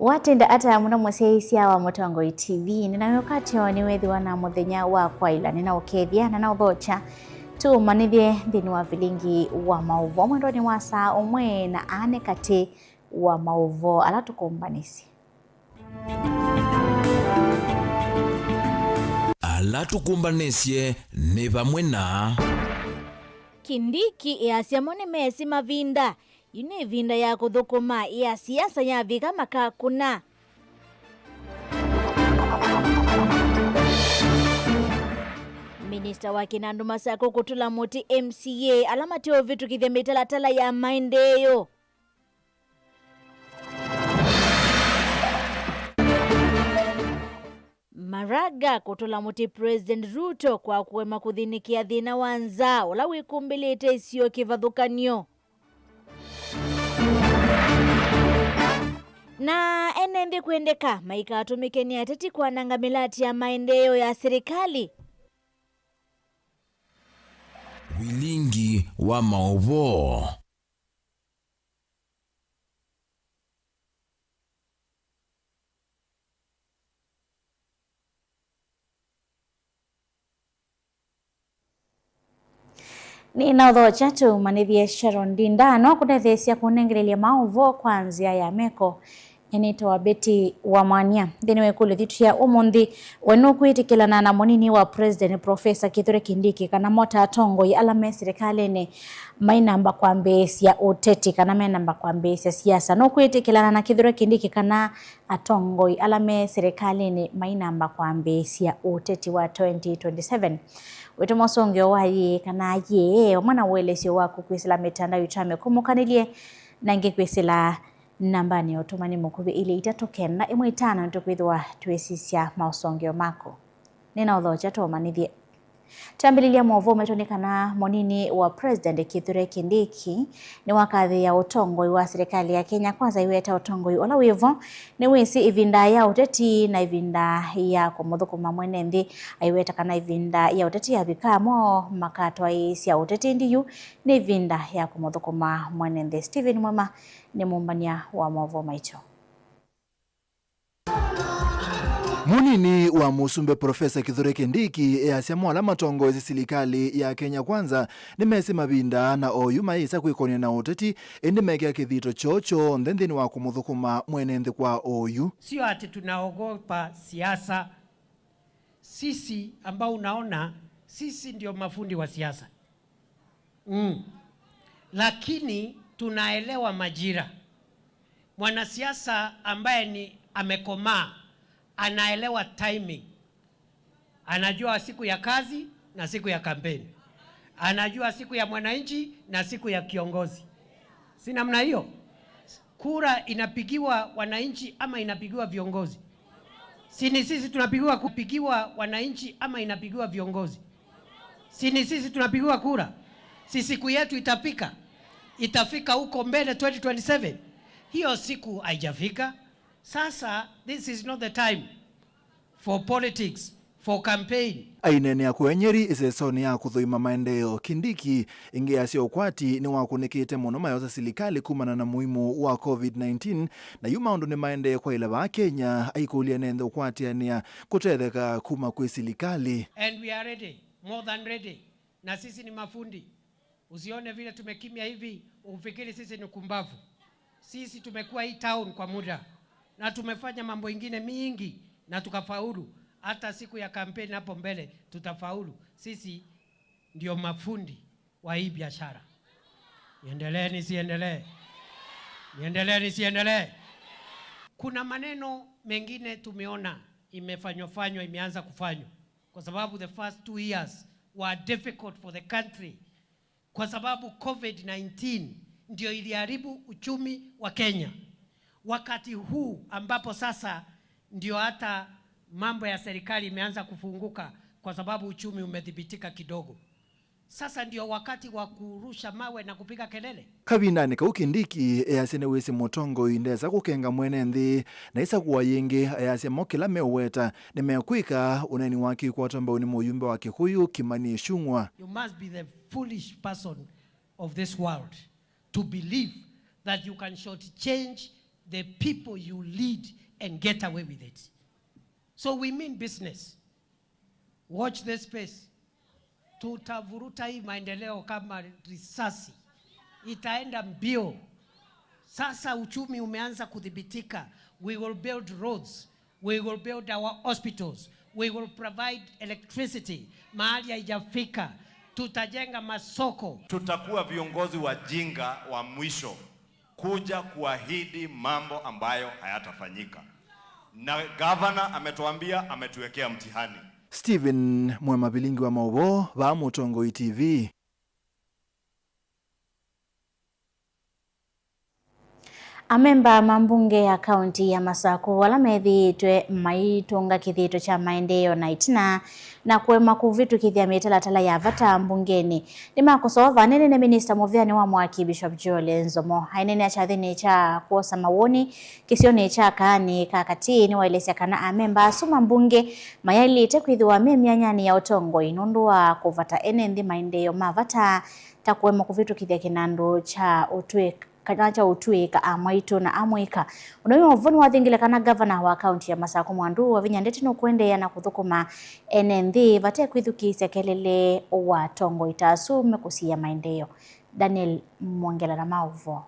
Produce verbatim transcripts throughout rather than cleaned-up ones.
Watenda ata mũno mũsyaĩĩsya wa Mũtongoi T V? Nĩnawe ũkatyo nĩwethĩwa na mũthenya wa kwaĩla, nĩnaũkethya na naũthokya tũũmanĩthye nthĩnĩ wa vilingi wa maũvoo mwendonĩ wa saa ũmwe na ane katĩ wa maũvoo ala tũkũmbanĩsye. Ala tũkũmbanĩsye nĩ vamwe na Kindiki easya mo nĩmesĩ mavinda. Yu nĩ ĩvinda ya kũthũkũma ya siasa yavika makakũna. Minista wa kĩnandũ Masakũ kũtũla mũtĩ M C A ala mateũvĩtũkĩthya mĩtalatala ya maendeeo. Maraga kũtũla mũtĩ President Ruto kwa kũema kũthĩnĩkĩa thĩna wa nzaa ũla wĩkumbĩlĩte isio kĩvathũkany'o. Na ene nthĩ kwendeka maikatũmĩke nĩ ateti kwananga mĩlati ya maendeeo ya silikalĩ. Vilingi wa maũvoo. Nĩnaũthokya tũmanĩthye Sharon Ndinda, no kũtetheesya kũnengelelya maũvoo kwa nzĩa ya meko. Nĩnĩtawa Betty wa Mwania. Nthĩnĩ wa ĩkũlyo yitũ ya ũmũnthĩ, we nũkwĩtĩkĩlana na mũnini wa President Professor Kithure Kindiki kana mo ta atongoi ala me silikalĩnĩ mainamba kwambĩĩsya ũteti kana menamba kwambĩĩsya siasa? Nũkwĩtĩkĩlana na Kithure Kindiki kana atongoi ala me silikalĩnĩ mainamba kwambĩĩsya ũteti wa twenty twenty-seven? Wĩtũma ũsũngĩo wa yĩĩ kana yĩĩ, vamwe na ũelesyo waku kwĩsĩla mĩtandao itũ ya mĩkũmũkanĩlye, na ĩngĩ kwĩsĩla nambanĩ ya ũtũmani mũkuvĩ ilĩ itatũ kenda ĩmwe itano, nĩtũkwĩthĩwa twĩsisya maũsũngĩo maku. Nĩnaũthokya tũmanĩthye. Twambĩlĩlya maũvoo maitũ nĩ kana mũnini wa President Kithure Kindiki nĩwakathĩĩa ũtongoi wa silikalĩ ya Kenya Kwanza, aiweta ũtongoi ũla wĩ vo nĩwĩsĩ ĩvinda ya ũteti na ĩvinda ya kũmũthũkũma mwene nthĩ. Aiweta kana ĩvinda ya ũteti yavika, mo makatwaĩĩsya ũteti, ĩndĩ yu nĩ ĩvinda ya kũmũthũkũma mwene nthĩ. Stephen Mwema nĩ mũmbany'a wa maũvoo maitũ. Mũnini wa mũsumbĩ Professor Kithure Kindiki easya mo ala matongoesye silikalĩ ya Kenya Kwanza nĩmesĩ mavinda na oyu mayĩsa kwĩkony'a na ũteti, ĩndĩ mekĩa kĩthito kyoo kyonthe nthĩnĩ wa kũmũthũkũma mwene nthĩ kwa oyu. Sio ati tunaogopa siasa. Sisi ambao unaona, sisi ndio mafundi wa siasa. Mm. Lakini tunaelewa majira. Mwanasiasa ambaye ni amekomaa, anaelewa timing. Anajua siku ya kazi na siku ya kampeni. Anajua siku ya mwananchi na siku ya kiongozi. Si namna hiyo? Kura inapigiwa wananchi ama inapigiwa viongozi? Si ni sisi tunapigiwa, kupigiwa wananchi ama inapigiwa viongozi? Si ni sisi tunapigiwa kura? Si siku yetu itafika? Itafika huko mbele twenty twenty-seven? Hiyo siku haijafika. Sasa, this is not the time for politics, for campaign. Aineenea kũenyeri ĩsesonĩ ya kũthũima maendeeo, Kindiki ĩngĩ easya ũkwati nĩwakũnĩkĩte mũno mayosa silikalĩ kumana na mũimũ wa covid nineteen, na yu maũndũ nĩmaendee kwaĩla vaa Kenya, aikũlya ene nthĩ ũkwatĩanĩa kũtetheka kuma kwĩ silikalĩ. And we are ready, more than ready. Na sisi ni mafundi. Usione vile tumekimya hivi, ufikiri sisi ni kumbavu. Sisi tumekuwa hii town kwa muda, na tumefanya mambo ingine mingi, na tukafaulu. Hata siku ya kampeni hapo mbele, tutafaulu. Sisi ndio mafundi wa hii biashara. Niendelee nisiendelee? Niendelee nisiendelee? Kuna maneno mengine tumeona imefanywa fanywa, imeanza kufanywa, kwa sababu the first two years were difficult for the country, kwa sababu covid nineteen ndio iliharibu uchumi wa Kenya. Wakati huu ambapo sasa ndio hata mambo ya serikali imeanza kufunguka kwa sababu uchumi umedhibitika kidogo, sasa ndio wakati wa kurusha mawe na kupiga kelele? Kavindanĩ kau, Kindiki easya nĩwĩsĩ mũtongoi ndesa kũkenga mwene nthĩ, na isakũa yĩngĩ ayasya mo kĩla meũweta nĩmekwĩka. Ũneeni wake ũikwatwa mbau nĩ mũyumbe wa Kĩkũyũ, Kimani Ichung'wa. You must be the foolish person of this world to believe that you can shortchange The people you lead and get away with it. So we mean business. Watch this space. Tutavuruta hii maendeleo kama risasi. Itaenda mbio. Sasa uchumi umeanza kudhibitika. We will build roads. We will build our hospitals. We will provide electricity mahali haijafika. Tutajenga masoko. Tutakuwa viongozi wajinga wa mwisho kuja kuahidi mambo ambayo hayatafanyika. Na gavana ametuambia, ametuwekea mtihani. Stephen Mwema, vilingi wa maũvoo, vaa Mũtongoi T V. Amemba ma mbunge ya kaunti ya Masaku ala methĩĩtwe maitũnga kĩthito kya maendeeo na ĩtina na kũema kũvĩtũkĩthya mĩtalatala ya vata mbungenĩ nĩmakũsova. Aneenea nĩ minista mũvĩanĩ wa mwaki Bishop Joel Nzomo. Aineenea kyathĩnĩ kya kwosa mawoni kĩsionĩ kya Kaanĩ ka Katĩ nĩwaelesya kana amemba asu ma mbunge mayaĩlĩte kwĩthĩwa me myanyanĩ ya ũtongoi nũndũ wa kũvata ene nthĩ maendeeo ma vata ta kũema kũvĩtũkĩthya kĩnandũ kya ũtw'ĩka kana kya ũtw'ĩka amwaitũ na amũika. Ũndũ ũyũ ũvo nĩwathingile kana ngavana wa kaunti ya Masaku Mwandu Wavinya Ndeti nũkũendeea na kũthũkũma ene nthĩ vate kwĩthukĩĩsya kelele wa atongoi ta asu mekũsiĩĩa maendeeo. Daniel Mwongela na maũvoo.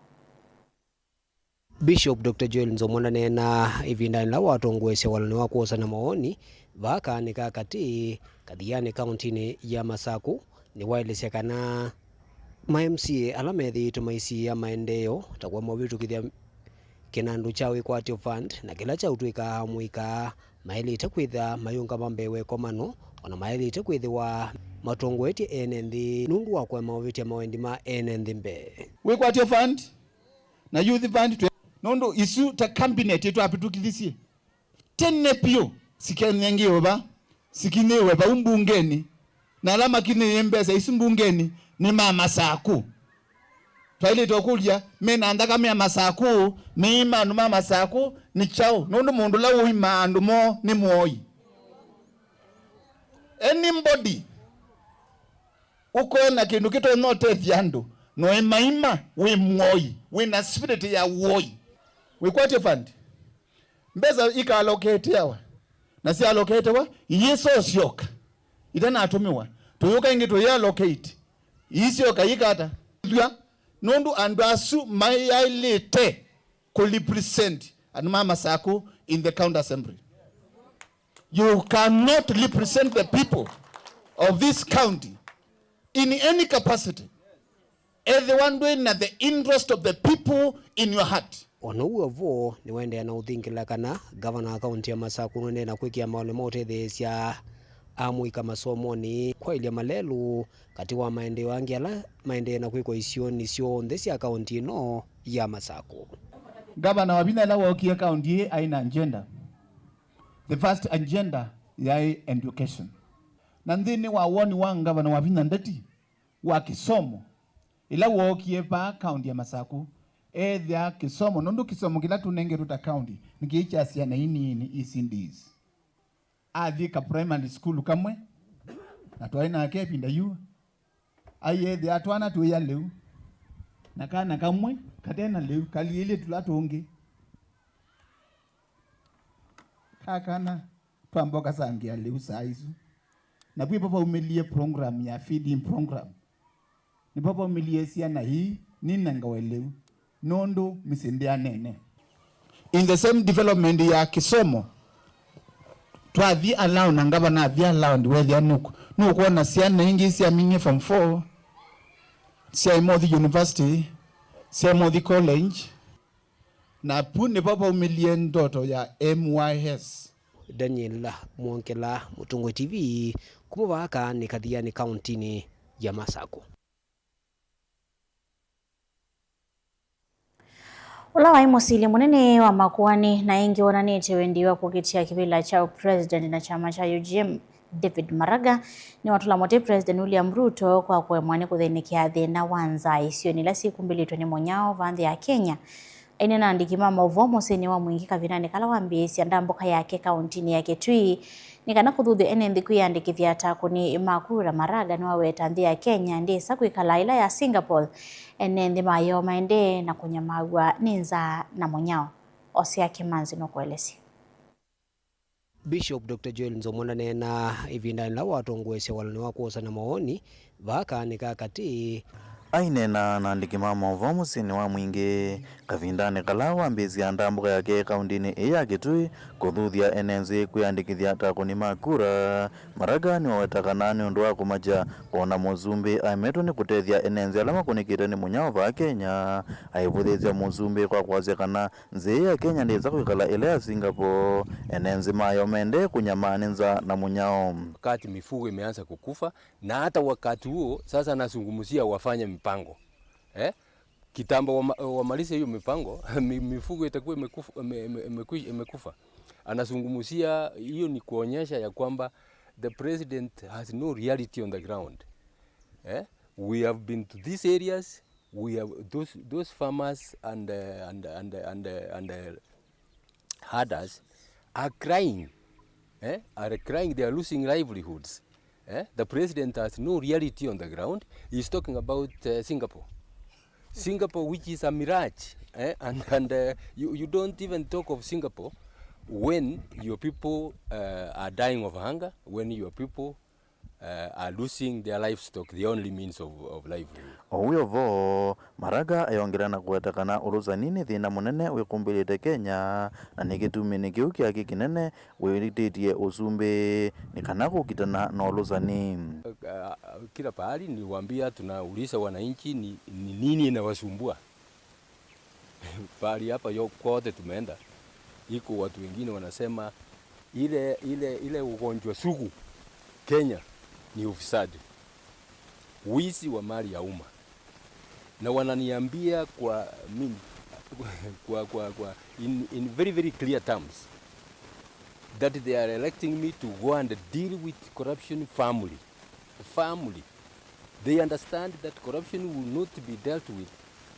Bishop Doctor Joel Nzomo ndaneena ĩvindanĩ ĩla watongoesya walany'o wa kwosana mawoni vaa Kaanĩ ka Katĩ, Kathianĩ, kauntinĩ ya Masaku, nĩwaelesya kana ma M C A ala methĩĩtwe maisiĩĩa maendeeo ta kũema ũvĩtũkĩthya kĩnandũ kya wĩkwatyo fund na kĩla kya ũtw'ĩka amũika maĩlĩte kwĩthĩa mayĩũngama mbee wa ĩkomano, o na maĩlĩte kwĩthĩwa matongoetye ene nthĩ nũndũ wa kũema ũvĩtya mawendi ma ene nthĩ mbee. Wĩkwatyo fund na youth fund twĩ, nũndũ isu ta cabinet ĩtwavĩtũkĩthisye tene vyũ, sikenengĩwe va, sikinyĩwe vau mbungenĩ, na ala makinyĩie mbesa isu mbungenĩ nĩ ma Masaku. Twaĩlĩte ũkũlya, me na nthakame ya Masaku, mĩĩ ma andũ ma Masaku nĩ kyaũ? Nũndũ mũndũ ũla ũimaa andũ moo nĩ mũoi. Anybody ũkoona kĩndũ kĩtonya ũtethya andũ, no ĩmaima wĩ mũoi, wĩ na spirit ya ũoi. Wĩkwatyo fund, mbesa ikaloketeawa, na syaloketewa, iyĩsosyoka, itanatũmĩwa, tũyũka ĩngĩ tũyĩallocate, iisyoka ikata. Nũndũ andũ asu mayaĩlĩte kũ represent andũ ma Masaku in the county assembly. You cannot represent the people of this county in any capacity ethĩwa ndwĩ na the interest of the people in your heart. O na ũu o vo, nĩwaendeea na ũthingĩla kana ngavana wa kaunti ya Masaku nũendee na kwĩkĩa maũndũ ma ũtetheesya amũika masomonĩ, kwaĩlya malelũ katĩ wa maendeeo angĩ ala maendee na kwĩkwa isionĩ syonthe sya kaunti ĩno ya Masaku. Ngavana Wavinya ĩla wookie kaunti ĩĩ aĩ na agenda. The first agenda yaĩ education. Na nthĩnĩ wa woni wa ngavana Wavinya Ndeti wa kĩsomo, ĩla wookie vaa kaunti ya Masaku, eethĩa kĩsomo, nũndũ kĩsomo kĩla tũnengetwe ta kaunti nĩ kĩĩ kya syana inini, E C Ds. Athi ka primary school kamwe, na twaĩ nake ĩvinda yu, aiethĩa twana twĩya lĩu, na kana kamwe kate na lĩu kaliĩlye tũla tũngĩ. Ka kana twamba ũkasangĩa lĩu saa isu. Na kwĩ vavaumĩlie program ya feeding program. Nĩvo vaumĩlie syana ii ninengawe lĩu, nũndũ mĩsyĩ ndĩanene. In the same development ya kĩsomo, twathi allow na ngavana athi allow, ndiwethĩa nũkwona syana ingĩ syaminie form four, syaimothi university, syaimothi college, na pu nĩvo vaumĩlie ndoto ya M Y S. Daniel Mwongela, Mũtongoi T V, kuma vaa Kaanĩ Kathianĩ kauntinĩ ya Masaku. Ũla waĩ mũsilye mũnene wa makoani na ĩngĩ wonanĩtye wendi wa kũkitĩa kĩvĩla kya ũpresident na kyama kya U G M, David Maraga, nĩwatũla mũtĩ President William Ruto kwa kũemwa nĩ kũthĩnĩkĩa thĩna wa nzaa isionĩ ila syĩkumbĩlĩtwe nĩ mũnyao vaa nthĩ ya Kenya. Aineena na andĩki ma maũvoo mũsyĩnĩ wa Mwingi kavindanĩ kala wambĩĩsya ndambũka yake kauntinĩ ya Kitui nĩ kana kũthuthya ene nthĩ kwĩyandĩkĩthya ta akũni ma kura, Maraga nĩwaweta nthĩ ya Kenya ndĩsa kwĩkala ĩla ya Singapore, ene nthĩ mayo maendee na kũnyamaaw'a nĩ nzaa na mũnyao. Osea Kimanzi nũkũelesya. Bishop Doctor Joel Nzomo ndaneenaa ĩvindanĩ yĩla watongoesya walany'o wa kwosana mawoni vaa kaanĩ ka katĩ. Aineena na andĩki ma maũvoo mũsyĩnĩ wa Mwingĩ kavindanĩ kala wambĩĩsya ndambũka yake kaũndĩnĩ ĩĩ ya Kitui kũthuthya ene nzĩ kwĩyandĩkĩthya ta akũni ma kura, Maraga nĩwaweta kana nĩ ũndũ wa kũmakya kwona mũsumbĩ aemetwe nĩ kũtethya ene nzĩ ala makũnĩkĩte nĩ mũnyao vaa Kenya. Aivũthĩĩsya mũsumbĩ kwa kwasya kana nzĩ ya Kenya ndĩsa kwĩkala ĩla ya Singapore, ene nzĩ mayo mendee kũnyamaa nĩ nzaa na mũnyao. Wakati mifugo imeanza kukufa, na hata wakati huo sasa anazungumzia wafanye mipango. Eh? Kitambo wama-, wamalize hiyo mipango, mi-, mifugo itakuwa imekufa, ime-, ime-, imekwi-, imekufa. Anazungumzia, hiyo ni kuonyesha ya kwamba the president has no reality on the ground. Eh? We have been to these areas, we have, those, those farmers and, uh, and, and, and, uh, and, uh, herders are crying, eh, are crying, they are losing livelihoods. Eh? The president has no reality on the ground. He's talking about, uh, Singapore. Singapore, which is a mirage, eh? And, and, uh, you, you don't even talk of Singapore when your people, uh, are dying of hunger, when your people uh, are losing their livestock, the only means of, of livelihood. O wĩ o vo, Maraga ayongela na kũweta kana ũlũsani nĩ thĩna mũnene wĩkũmbĩlĩte Kenya, na nĩ kĩtumĩnĩ kĩu kĩake kĩnene wĩtĩtye ũsumbĩ nĩ kana kũkitana na ũlũsani. Uh, kila pahali niliwaambia, tunauliza wananchi ni, ni nini inawasumbua. Pahali hapa yo-, kote tumeenda, iko watu wengine wanasema ile, ile, ile ugonjwa sugu Kenya ni ufisadi, wizi wa mali ya umma, na wananiambia kwa, I mean, kwa, kwa, kwa, in, in very, very clear terms that they are electing me to go and deal with corruption firmly. Firmly. They understand that corruption will not be dealt with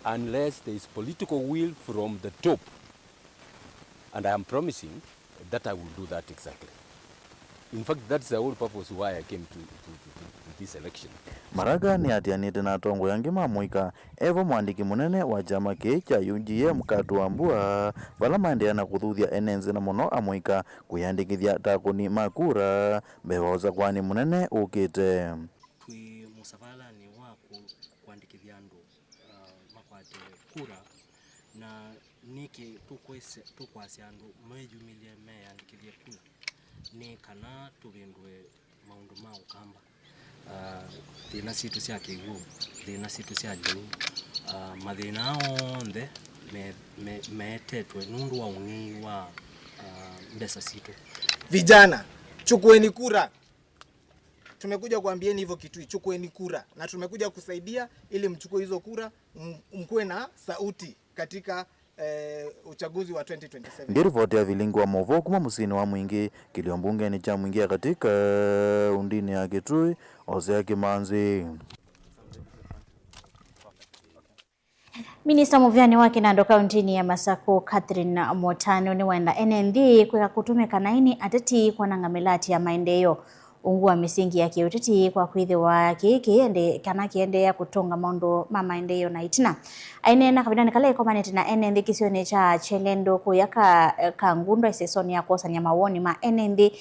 unless there is political will from the top. And I am promising that I will do that exactly. In fact, that's the whole purpose why I came to, to, to, to, to this election. Maraga nĩatianĩte na atongoi angĩ ma mũika, e vo mwandĩki mũnene wa kyama kĩĩ kya U G M Katu Wambua, vala maendeea na kũthuthya ene nzĩ na mũno amũika kwĩyandĩkĩthya ta akũni ma kura mbee wa ũsakũani mũnene ũkĩte. Twĩ mũsavalanĩ wa kũ-, kũandĩkĩthya andũ, uh, makwate kura, na nĩkĩ tũkwĩsĩ-, tũkwasya andũ meyumĩlye meyandĩkĩthye kura? Nĩ kana tũvĩndũe maũndũ ma Ũkamba. Ah, thĩna sitũ sya kĩw'ũ, thĩna sitũ sya lĩu, ah, mathĩna aa onthe me-, me-, meetetwe nũndũ wa ũng'ei wa, ah, mbesa sitũ. Vijana, chukueni kura. Tumekuja kuambieni hivyo Kitui, chukueni kura. Na tumekuja kusaidia ili mchukue hizo kura, m-, mkuwe na sauti katika, eh, uchaguzi wa twenty twenty-seven. Nĩ ripoti ya vilingi wa maũvoo kuma mũsyĩnĩ wa Mwingĩ, kĩlio mbungenĩ kya Mwingĩ ya katĩ kaũndĩnĩ ya Kitui, Osea Kimanzi. Minista mũvĩanĩ wa kĩnandũ kaũntĩnĩ ya Masakũ, Catherine Mutanu, nĩwenda ene nthĩ kwĩka kũtũmĩka naĩ nĩ ateti kwananga mĩlatĩ ya maendeeo, ungu wa mĩsingi ya kĩũteti, kwa kwĩthĩwa kĩĩ kĩende-, kana kĩendeea kũtũnga maũndũ ma maendeeo na ĩtina. Aineena kavindanĩ kala ĩkomanĩte na ene nthĩ kĩsionĩ kya Kyelendũ kũya Ka-, Kangundo ĩsesonĩ ya kwosany'a mawoni ma ene nthĩ,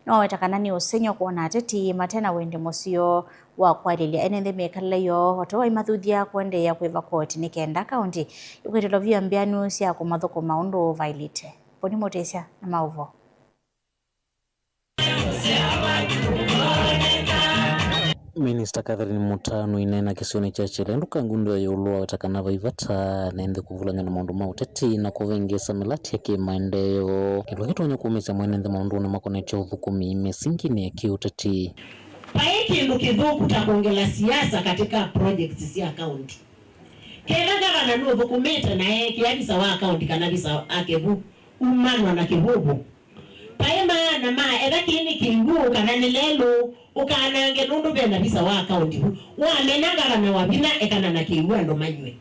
nĩwaweta kana nĩ ũsengy'o kwona ateti mate na wendi mũseo wa kũaĩlĩlya ene nthĩ mĩkalĩle yoo, o ta ũu aimathuthya kũendeea kwĩva koti nĩ kenda kaũntĩ ĩkwetwe ĩlovia mbĩanu sya kũmathũkũma ũndũ vaĩlĩte. Boni Mũtĩsya na maũvoo. Minista Catherine Mutanu aineena kĩsionĩ kya Kyelendũ Kangundo ya ĩũlũ waweta kana vai vata ene nthĩ kũvulany'a na maũndũ ma ũteti na kũvĩngĩĩsa mĩlatĩ ya kĩmaendeeo, kĩndũ kĩtonya kũmĩsya mwene nthĩ maũndũnĩ makonetye ũthũkũmi mĩsinginĩ ya kĩũteti. Vai kĩndũ kĩthũku ta kwongela siasa katika projects sya kaunti. Ketha ngavana nũthũkũmĩte na eekĩa visa wa kaunti kana visa wake vu umanwa na kĩvũvũ, vai maana ma etha kĩĩ nĩ kĩw'ũ kana nĩ lelũ, ũkanange nũndũ ve na visa wa kaunti vu. Wamena ngavana wa vinya ekana na kĩw'ũ andũ manywe.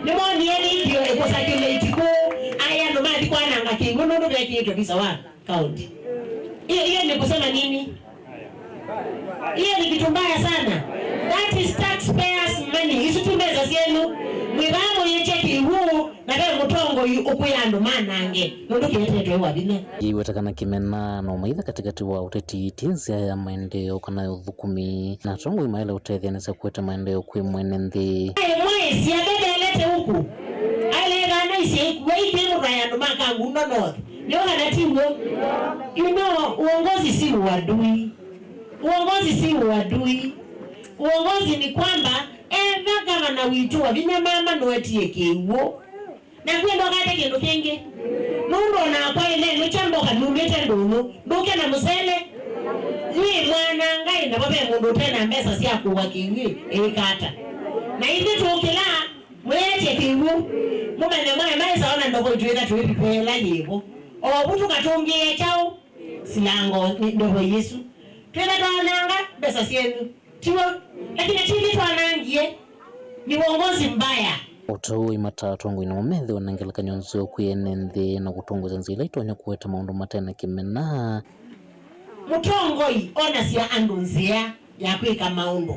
Nĩmonie video ĩkũsakĩlĩti kũũ, aĩ andũ mathi kwananga kĩw'ũ nũndũ vekĩĩtwe visa wa kaunti. Hiyo, hiyo ni kusema nini? Hiyo ni kitu mbaya sana. That is taxpayers money. Isu ti mbesa syenyu. Mwĩ vaa mũyĩtya kĩw'ũ na ve mũtongo Ũyu ũkwĩa andũ manange nũndũ kĩetetwe wa vinya. Iweta kana kĩmena na ũmaitha katĩkatĩ wa ũteti ti nzĩa ya maendeeo kana ya ũthũkũmi, na atongoi maĩle ũtetheanĩsya kũete maendeeo kwĩ mwene nthĩ. Aĩ mwaĩsya ndeteelete ũku, aĩle ĩthana isya ikuwa ikĩ mũtwae andũ ma Kangundo North. Nĩo kana ti w'o? You know, uongozi si uadui. Uongozi si uadui. Uongozi ni kwamba etha gavana witũ wa vinya mama nũetie kĩw'ũ. Na kwenda ũkate kĩndũ kĩngĩ. Nũndũ o nakwa ĩlelũ kya mboka numĩte ndũnyũ, ndũke na mũsele. Nĩ mwana Ngai, navo ve mũndũ ũte na mbesa sya kũwa kĩw'ũ ĩkata. Na ithyĩ tũkĩla, mwĩetye kĩw'ũ, mũmanye mwaĩ maĩsa ona ndovo itwĩtha twĩvipela yĩvo. O vu tũkatũngĩĩa kyaũ? Silango nĩ ndovo Yesu. Twĩtha twananga mbesa syenyu. Tiw'o? Lakini ti ithyĩ twanangie, ni uongozi mbaya. O ta ũu aimata atongoi namo methĩwe na ngelekany'o nzeo kwĩ ene nthĩ na kũtongoesya nzĩa ila itonya kũete maũndũ mate na kĩmena. Mũtongoi onasya andũ nzĩa ya kwĩka maũndũ.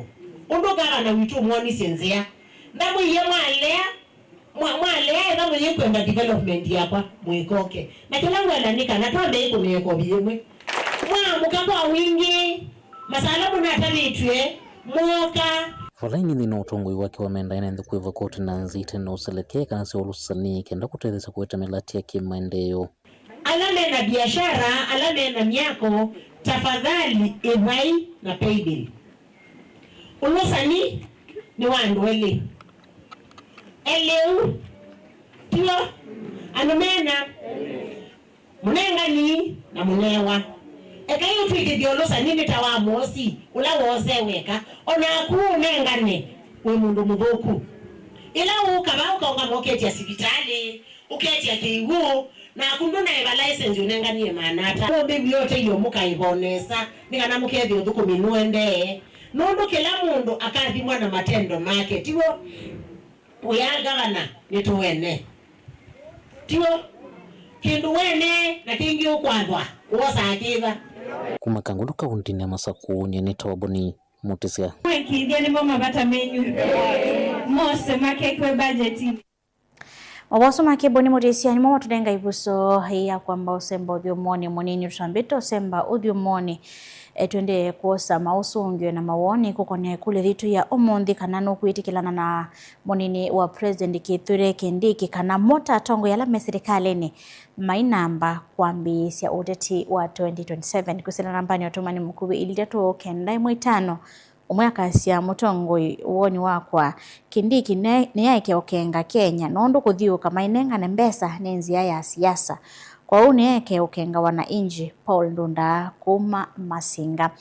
Ũndũ gavana witũ ũmwonisye nzĩa, ndamwĩie mwalea, mwa-, mwalea ethwa mũyĩkwenda development yakwa, mwĩkoke. Na kĩla ngwenda nĩ kana twambe ĩkũnĩa ĩkovi yĩmwe. Mwaamũka kwa wingĩ. Masala mũnatavĩtw'e, mwoka. Vala ingĩ nthĩnĩ wa ũtongoi wake wa menda ene nthĩ kwĩva koti na nzĩa ite na ũselekee kana sya ũlũsani kenda kũtetheesya kũete mĩlatĩ ya kĩmaendeeo. Ala me na biashara, ala me na myako, tafadhali ĩvai na paybill. Ũlũsani nĩ wa andũ elĩ. Elĩu, tiw'o? Andũ mena Mũnengani na mũnewa. Ekai ũtw'ĩkĩthye ũlũsani nĩ ta wa mũosi ũla woosee weka, o naku ũnengane wĩ mũndũ mũthũku. Ĩla ũũka vaa ũkaũngama ũketya sivitalĩ, ũketya kĩw'ũ, naku ndũnaĩva laĩsenzi ũnenganie maana ata? Ũmbĩwie ũtethyo mũkaĩva o nesa nĩ kana mũkethĩa ũthũkũmi nũendee, nũndũ kĩla mũndũ akathimwa na matendo make, tiw'o? Wĩa ngavana nĩ tũwene. Tiw'o? Kĩndũ wene na kĩngĩ ũkwathwa, wosaa kĩva? Kuma Kangundo kaũntĩnĩ ya Masakũ, nyie nĩ Toboni Mũtĩsya. Mwekĩthya nĩmo mavata menyu mose makekwe mbajetinĩ. Mavoso ma Kĩboni Mũtĩsya nĩmo matũnenga ĩvuso ya kwamba ũsemba ũthyũmũonĩ mũnini. Tũtambĩte ũsemba ũthyũmũonĩ, e, tũendee kwosa maũsũngĩo na mawoni kũkonea ĩkũlyo yitũ ya ũmũnthĩ, kana nũkwĩtĩkĩlana na mũnini wa President Kithure Kindiki kana mo ta atongoi ala me silikalĩnĩ mainamba kwambĩĩsya ũteti wa twenty twenty-seven. Kwĩsĩla nambanĩ ya ũtũmani mũkuvĩ ilĩ itatũ kenda ĩmwe itano, ũmwe akasya, mũtongoi, woni wakwa, Kindiki ne-, nĩyaeke ũkenga Kenya, nũndũ kũthiũũka mainengane mbesa nĩ nzĩa ya siasa. Kwoou nĩyaeke ũkenga wananchi. Paul Ndunda kuma Masinga.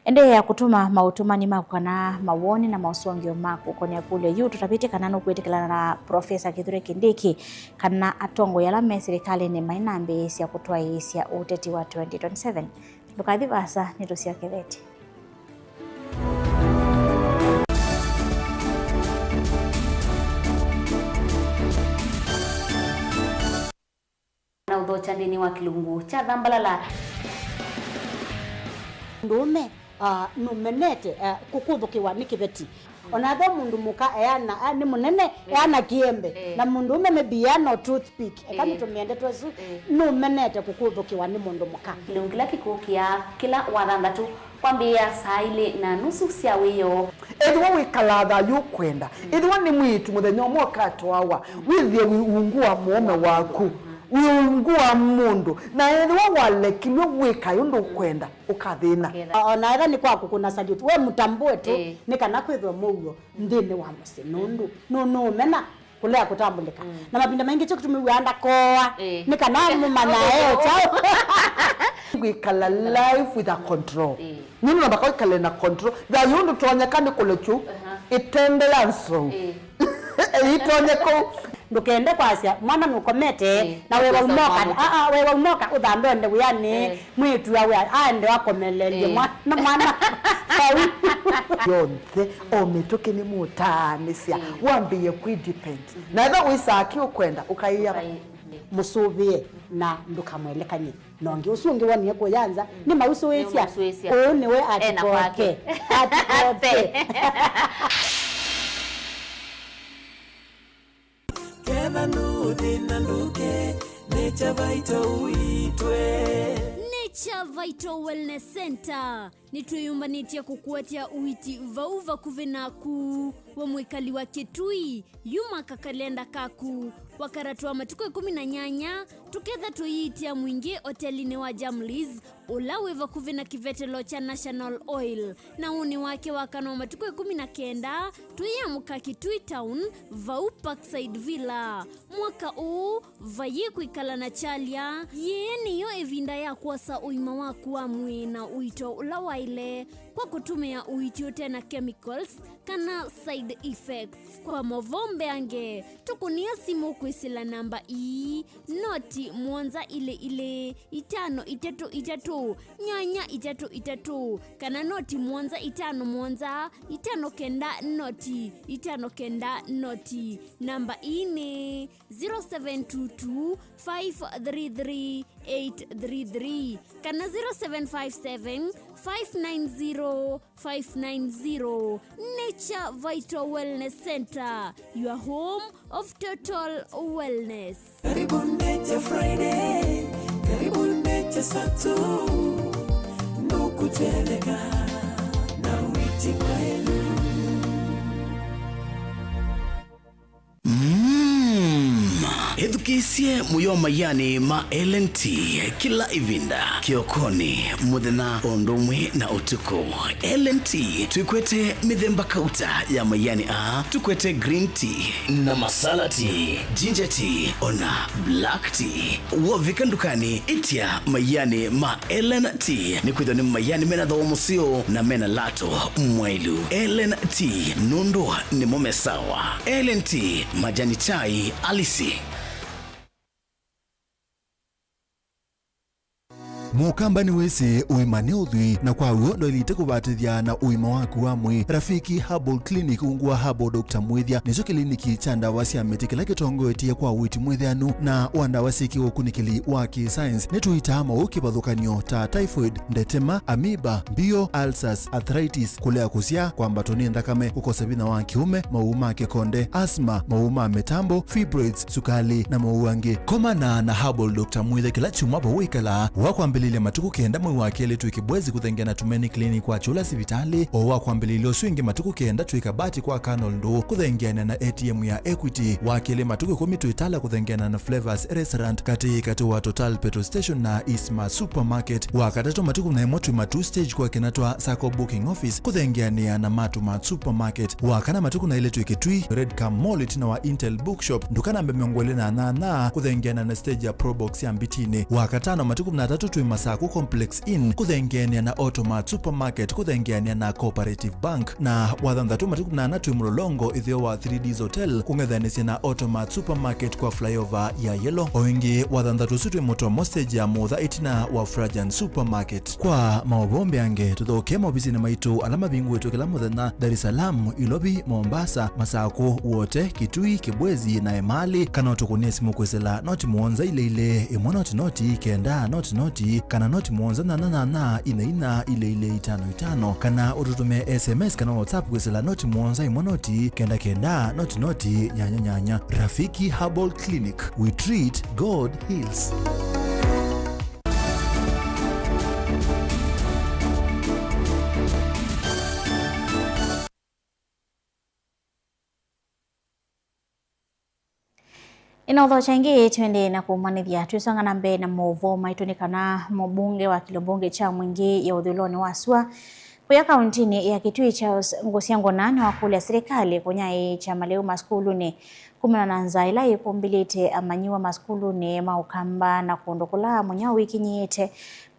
Endeea kũtũma maũtũmani maku kana mawoni na maũsũngĩo maku ũkonea kũlyo yu. Tũtavĩtye kana nũkwĩtĩkĩlana na Profesa Kithure Kindiki kana atongoi ala me silikalĩnĩ mainambĩĩsya kũtwaĩĩsya ũteti wa twenty twenty-seven. Ndũkathi vaasa, nĩtũsyokevetye. Na ũthokya nthĩnĩ wa kĩlungu kya thambalala. Mũndũũme, ah, nũmenete, ah, kũkũthũkĩwa nĩ kĩveti. Ona ethĩwa mũndũ mũka eana, ah, nĩ mũnene, eh, eana kĩembe, eh, na mũndũũme maybe eana o toothpick, eka, eh, nĩtũmĩe ndeto ĩsu, eh, nũmenete kũkũthũkĩwa nĩ mũndũ mũka. Kĩlungu kĩla kĩkũkĩa kĩla wathanthatũ kwambĩĩa saa ilĩ na nusu sya wĩoo. Ethĩwa wĩkalaa thayũ ũkwenda, ethĩwa nĩ mwĩĩtu mũthenya ũmwe ũkatwawa, wĩthĩe wĩ ungu wa mũũme waku, wĩ ungu wa mũndũ, na ethĩwa walekilw'e wĩkae ũndũ ũkwenda, ũkathĩna. Ũkethĩa. O-, ona ethĩwa nĩ kwa kũkũna salute, we mũtambũe tu, ĩĩ, nĩ kana kwĩthwe mũuo nthĩnĩ wa mũsyĩ, nũndũ nũ-, nũũmena kũlea kũtambũlĩka. Mm. Na mavinda maingĩ kyo kĩtumi wĩaa ndakoa, ĩĩ, nĩ kana mũmanya e o kyaũ. Kwĩkala life with a control. Ĩĩ. Nũndũ namba kwĩkale na control. Thayũ ndũtonyeka nĩ kũlekyu, aha, ĩtende ya nzou. Ĩĩ. Ĩitonye kũu. Ndũkende kwasya, mwana nũkomete, ĩĩ, na wewa ũkosa ũmoka, mwana. Aa, wewa ũmoka, ũthambe ũende wĩanĩ, ĩĩ, mwĩĩtu awe aende akomelelye, ĩĩ, mwana, mwana. Vau. Yonthe, o mĩtũkĩ nĩ mũtaanĩsya, ĩĩ, wambĩĩe kwĩ depend. Mhm. Na ethĩwa wĩsaa kĩ ũkwenda, ũkaĩa. Ũkai-, mũsũvĩe na ndũkamwelekany'e. Na ũngĩ ũsu ũngĩ wonie kũya nza, mm, nĩmausũĩsya. Nĩmausũĩsya. Ũũ nĩwe ena atikoke kwake. Atikoke. Kethwa nũũthĩna ndũkĩ Nature Vital Wellness Center. Nĩtwĩyũmbanĩtye kũkũatya ũiiti vau vakuvĩ naku. We mwĩkali wa Kitui, yuma kakalenda kaku. Wakatano wa matukũ ĩkũmi na nyanya, tũketha tũiitia mwingĩ otelinĩ wa Jamlis, ũla wĩ vakuvĩ na kĩvetelo kya National Oil. Na ũnĩ wake Wakana wa matukũ ĩkũmi na kenda, tũyĩamũka Kitui Town, vau Parkside Villa. Mwaka ũũ, vayĩ kwĩkala na kyalya, yĩĩ nĩyo ĩvinda ya kwosa ũima waku wa mwĩĩ na ũito ũla waĩle kwa kũtũmĩa ũiiti ũte na chemicals kana side effects. Kwa movoo mbeange, tũkũnĩa simũ kwĩsĩla namba ii, noti mũonza ilĩ ilĩ, itano itatũ itatũ, nyanya itatũ itatũ, kana noti mũonza itano mũonza, itano kenda noti, itano kenda noti. Namba ii nĩ zero seven two two, five three three, eight three three kana zero seven five seven, five nine zero, five nine zero. Nature Vital Wellness Center, your home of total wellness. Karibu Nature Friday, karibu Nature Saturday, nũkũteleka na wĩti mwaĩlu. Mm. Ĩthukĩĩsye mũyo maianĩ ma L N T kĩla ĩvinda, kĩokonĩ, mũthenya, o ũndũ ũmwe na ũtukũ. L N T twĩkwete mĩthemba kauta ya maianĩ aa, tũkwete green tea na masala tea, ginger tea, ona black tea. Wovika ndukanĩ, ĩtya maianĩ ma L N T, nĩkwĩthĩwa nĩ maianĩ mena thooa mũseo na mena lato mwaĩlu. L N T, nũndũ nĩmo me sawa. L N T, majani chai halisi. Mũkamba nĩwĩsĩ ũima nĩ ũthwii, na kwa w'o ndwaĩlĩte kũvatĩthya na ũima waku wa mwĩĩ. Rafiki Herbal Clinic, ungu wa Herbal Doctor Mwĩthya, nĩkyo kĩliniki kya ndawa sya mĩtĩ kĩla kĩtongoetye kwa ũiiti mwĩthĩanu na wa ndawa syĩ kĩũkunĩkĩli wa kĩ-science. Nĩtũitaa maũũ kĩvathũkany'o ta typhoid, ndetema, amoeba, mbio, ulcers, arthritis, kũlea kũsyaa, kwambatwa nĩ nthakame, kũkosa vinya wa kĩũme, maũũ ma kĩkonde, asthma, maũũ ma mĩtambo, fibroids, sukalĩ, na maũũ angĩ. Komana na Herbal Doctor Mwĩthya kĩla kyumwa vau wĩkalaa. Wa kwambĩlĩlya matukũ kenda mwei wa kelĩ twĩ Kĩbwezi kũthengeana na Tumaini Clinic wa Kyũla sivitalĩ. O wa kwambĩlĩlya ũsu ĩngĩ matukũ kenda twĩ Kabati kwa Colonel Ndũũ kũthengeana na A T M ya Equity. Wa kelĩ matukũ ĩkũmi twĩ Tala kũthengeana na Flavors Restaurant katĩ katĩ wa Total Petrol Station na Eastmart Supermarket. Wa katatũ matukũ na ĩmwe twĩ Matuu Stage kwa kĩna twa Sacco Booking Office kũthengeanĩa na Matumart Supermarket. Wa kana matukũ na ĩlĩ twĩ Kitui, Red Cam Mall ĩtina wa Intel Bookshop, nduka namba mĩongo ĩlĩ na nyanya, kũthengeana na stage ya Probox ya Mbitinĩ. Wa katano matukũ na atatũ twĩ Masaku Complex Inn, kũthengeanĩa na Automart Supermarket, kũthengeanĩa na Cooperative Bank. Na wa thanthatũ matukũ na ana twĩ Mlolongo, ĩtheo wa three Ds Hotel, kũng'ethanĩsya na Automart Supermarket kwa flyover ya Yellow. O ĩngĩ, wa thanthatũ ũsu twĩ Mũtomo stage ya Mũtha ĩtina wa Frajan Supermarket. Kwa maũvoo mbeange, tũthokee maovisinĩ maitũ ala mavingũĩtwe kĩla mũthenya, Dar es Salaam, Ilovi, Mombasa, Masakũ, Wote, Kitui, Kibwezi, na Emali, kana ũtũkũnĩe simũ kwĩsĩla noti mũonza ilĩ ilĩ, ĩmwe noti noti, kenda noti noti, kana noti mũonza nyanya nyanya, ina ina, ilĩ ilĩ, itano itano, kana ũtũtũmĩe S M S kana WhatsApp kwĩsĩla noti mũonza ĩmwe noti, kenda kenda, noti noti, nyanya nyanya. Rafiki Herbal Clinic, we treat, God heals. Ĩna ũthokya ĩngĩ, twende na kũmanyĩthya. Twĩsonga na mbee na maũvoo maitũ nĩ kana mũmbunge wa kĩlio mbunge kya Mwingĩ ya ũthũĩlonĩ wa sua kũya kauntinĩ ya Kitui, Charles Ngũsya Ngũna, nĩwakũlya silikalĩ kũnyaĩĩkya malĩu masukulunĩ kumana na nzaa ĩla yĩkumbĩlĩte amanyĩw'a masukulunĩ ma Ũkamba na kũndũ kũla mũnyao wĩkinyĩĩte.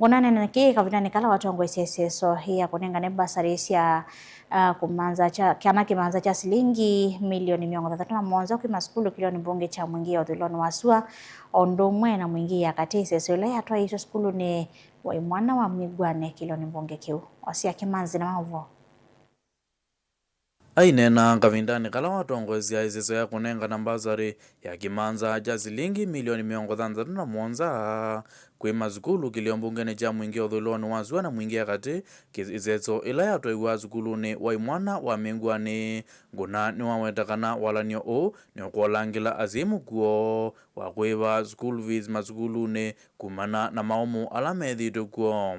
Ngũna aneenea kĩĩ kavindanĩ kala watongoesya ĩseso ya kũnengane mbasarĩ sya, ah, kũmanza kya, kana kĩmanza kya silingi milioni mĩongo thanthatũ na mũonza kwĩ masukulu kĩlĩonĩ mbunge kya Mwingĩ ya ũthũĩlonĩ wa sua, o ũndũ ũmwe na Mwingĩ ya katĩ, ĩseso ĩla yatwaĩĩswe sukulunĩ wa Imwana wa Migwane kĩlĩonĩ mbunge kĩu. Wasya Kĩmanzi na maũvoo. Aineena kavindanĩ kala watongoesya ĩseso ya kũnengana mbasarĩ ya kĩmanza kya silingi milioni mĩongo thanthatũ na mũonza kwĩ masukulu kĩlio mbungenĩ kya Mwingĩ ũthũĩlonĩ wa sua na Mwingĩ ya katĩ, kĩ-, ĩseso ĩla yatwaiwa sukulunĩ wa imwana wa Mĩngũanĩ, Ngũna nĩwaweta kana walany'o ũũ nĩũkolangĩla asyai mũkuo wa kũĩva school fees masukulunĩ kumana na maũmũ ala methĩĩtwe kw'o.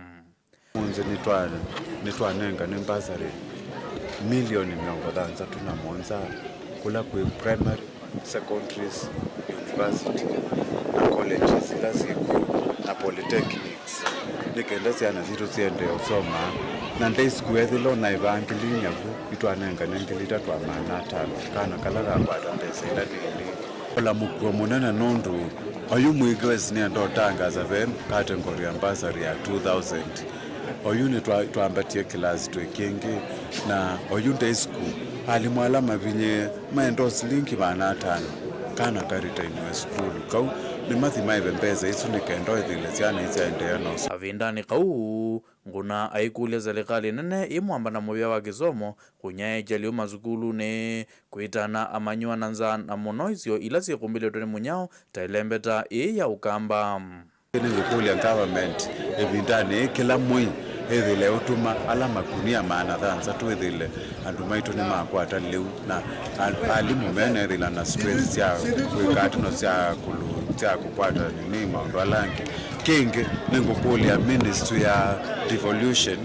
Ũmũnthĩ nĩtwa-, nĩtwanengane mbasarĩ milioni mĩongo thanthatũ na mũonza kũla kwĩ primary, secondaries, university na colleges ila syĩ kw'o na polytechnics, nĩ kenda syana sitũ siendee ũsoma. Na day school ethĩla ũnaĩvaa ngili inya vu, nĩtwanengane ngili itatũ na maana atano kana kala kakwata mbesa ila nini. Ola mũkuo mũnene nũndũ oyu Mwingĩ West nĩenda ũtangaza ve category ya bursary ya two thousand. Oyu nĩtwa-, twambatie kĩlasi twĩ kĩngĩ, na oyu day school, alimũ ala mavinyĩe maenda o silingi maana atano, kana karitainĩwe sukulu. Kau nĩmathi maĩve mbesa isu nĩ kenda ethĩle syana isyaendeea na ũsoma. Kavindanĩ kau, Ngũna aikũlya silikalĩ nene ĩ mwamba na mũvĩa wa kĩsomo kũnyaĩĩkya lĩu masukulunĩ, kwĩtana amanyĩwa na nzaa, na mũno isio ila syĩkumbĩlĩtwe nĩ mũnyao ta ĩlembeta ĩĩ ya Ũkamba. Nĩngũkũlya government ĩvindanĩ yĩĩ kĩla mwei ĩthĩle ũtũma ala makunia maana thanthatũ ĩthĩle andũ maitũ nĩmakwata lĩu, na a-, alimũ menethĩla na stress sya kwĩka atĩ no sya kũlũ-, sya kũkwata nini maũndũ ala angĩ. Kĩngĩ, nĩngũkũlya ministry ya devolution